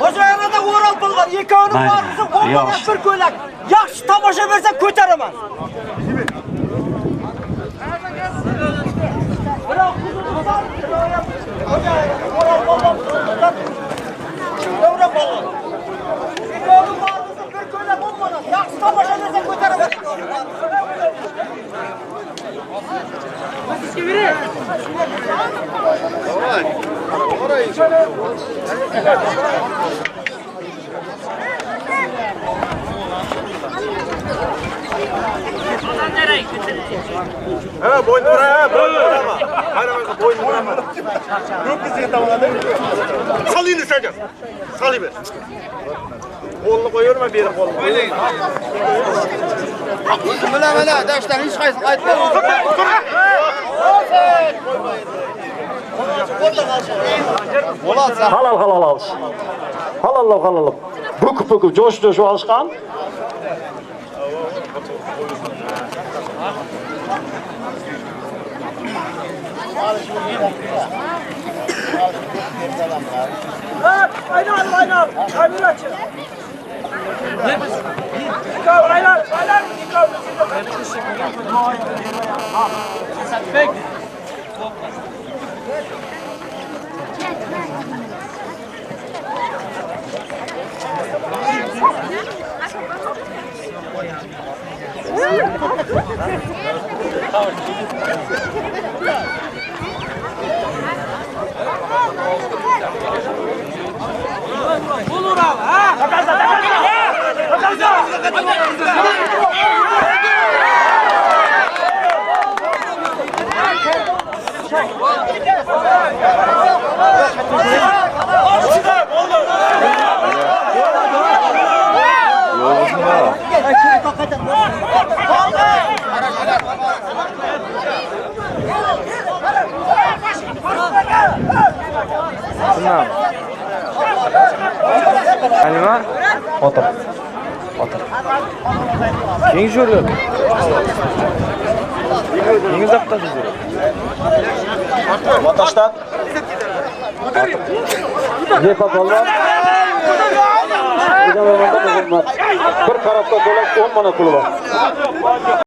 Hojaýanada Oral polwan, ekewiniň barysy on manat bir köýnek. Ýagşy tomaşa berse köteremen. Döwran polwan. Ekewiniň barysy bir köýnek on manat. Ýagşy tomaşa berse köteremen. Ha, boynu bura, ha, boynu burama. Hayır, boynu burama. Yok bizi tamamladı. Sal indi sen. Sal ber. Golunu koyuyorum bir yere golunu. Bilaman, dashdan hech qaysi qaytmadi. Halal halal alyş. Halallap halallap. Böküp böküp joşup joşup alyşgan. Aynan, aynan. Kamera çık. Aynan, aynan. Nima? Otur. Otur. Keng jo'rlar. Keng uzoqda jo'rlar. Vataştan. Yepa polvon. Bir tarafta dolak 10 mana puli bor.